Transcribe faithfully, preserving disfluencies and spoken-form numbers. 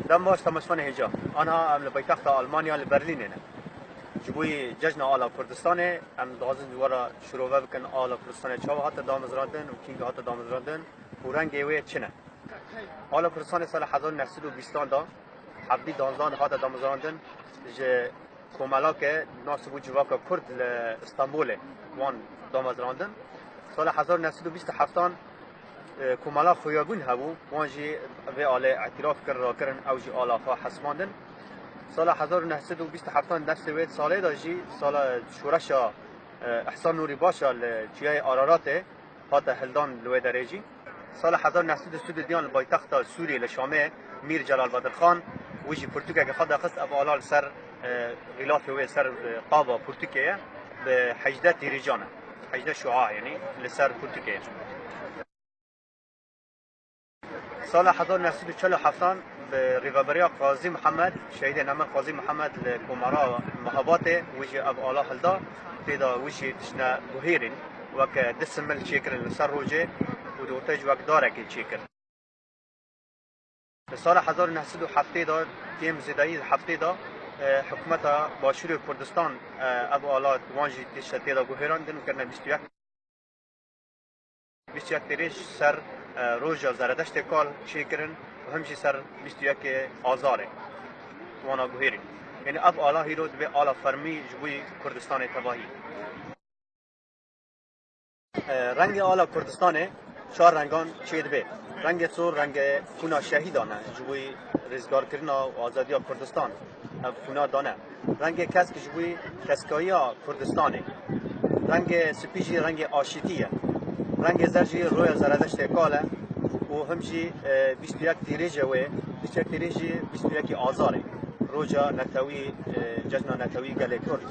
Dem baş temaşevanê hêja. Anha em li paytexta Almanya li Berlînê ne. Ji bo yê cejna Ala Kurdistanê em dixwazin ji we re şirove bikin Ala Kurdistanê çawa hate damezrandin û kîngî hate damezrandin û rengê wê çi ne. Ala Kurdistanê sala hezar û neh sed û bîstan de, hevdî danzdan hate damezrandin, ji komelake nasib û civaka Kurd li Stenbolê wan damezrandin. Sala hezar û neh sed û bîst û heftan, e, komela Xuyabûn hebû, wan jî vê alê îtîraf kir, rakirin, ew jî ala xwe hesibandin. Sala hezar û neh sed û bîst û heftan, nefsê wê salê de jî sala şoreşa, e, Îhsan Nûrî Başa li çiyayê Araratê hate hildan li wê derê jî. Sala hezar neh sed û sî û duyan li paytexta Sûriyê li Şamê Mîr Celal Bedirxan wî jî pirtûkeke xwe daxist, ev ala li ser, e, xîlafê wê, ser, e, qaba pirtûkê ye, bi hejdeh tîrêjan e. Hejdeh şua, yanî li ser pirtûkê ye. Sala hezar neh sed û çel û heftan bi rêveberiya Qazî Mihemed, şehîdê nemir Qazî Mihemed li Komara Mehabatê wî jî ev ala hilda, tê de wî jî tiştine guhêrîn, weke du simil çêkirin li ser rojê û di ortê jî wek darekê çêkir. Li sala hezar û neh sed û heftê de, kêm zêdayî heftê de, e, hikûmeta Başûrê Kurdistan, e, ev ala wan jî tişte tê de guhêrandin û kirine bîst û yek. Bîst û yek tîrêj ser, e, roja Zeredeştê Kal çêkirin û him jî ser bîst û yekê Azarê wana guhêrîn. Yanî ev ala hîro dibe ala fermî ji bo Kurdistanê tevahî. E, rengê ala Kurdistanê çar rengan çêdibe. Rengê sor rengê xûna şehîdan e, ji bo rêzgarkirina û azadiya Kurdistan ev xûna dane. Rengê kesk ji bo keskayiya Kurdistanê. Rengê spî jî rengê aşîtî ye. Rengê zer jî roya Zeredeştê Kal e û him jî, e, bîst û yek tîrêjê wê, bîst û yek tîrêjî bîst û yekî Azarê, roja netewî, e, cejna netewî gelê Kurd.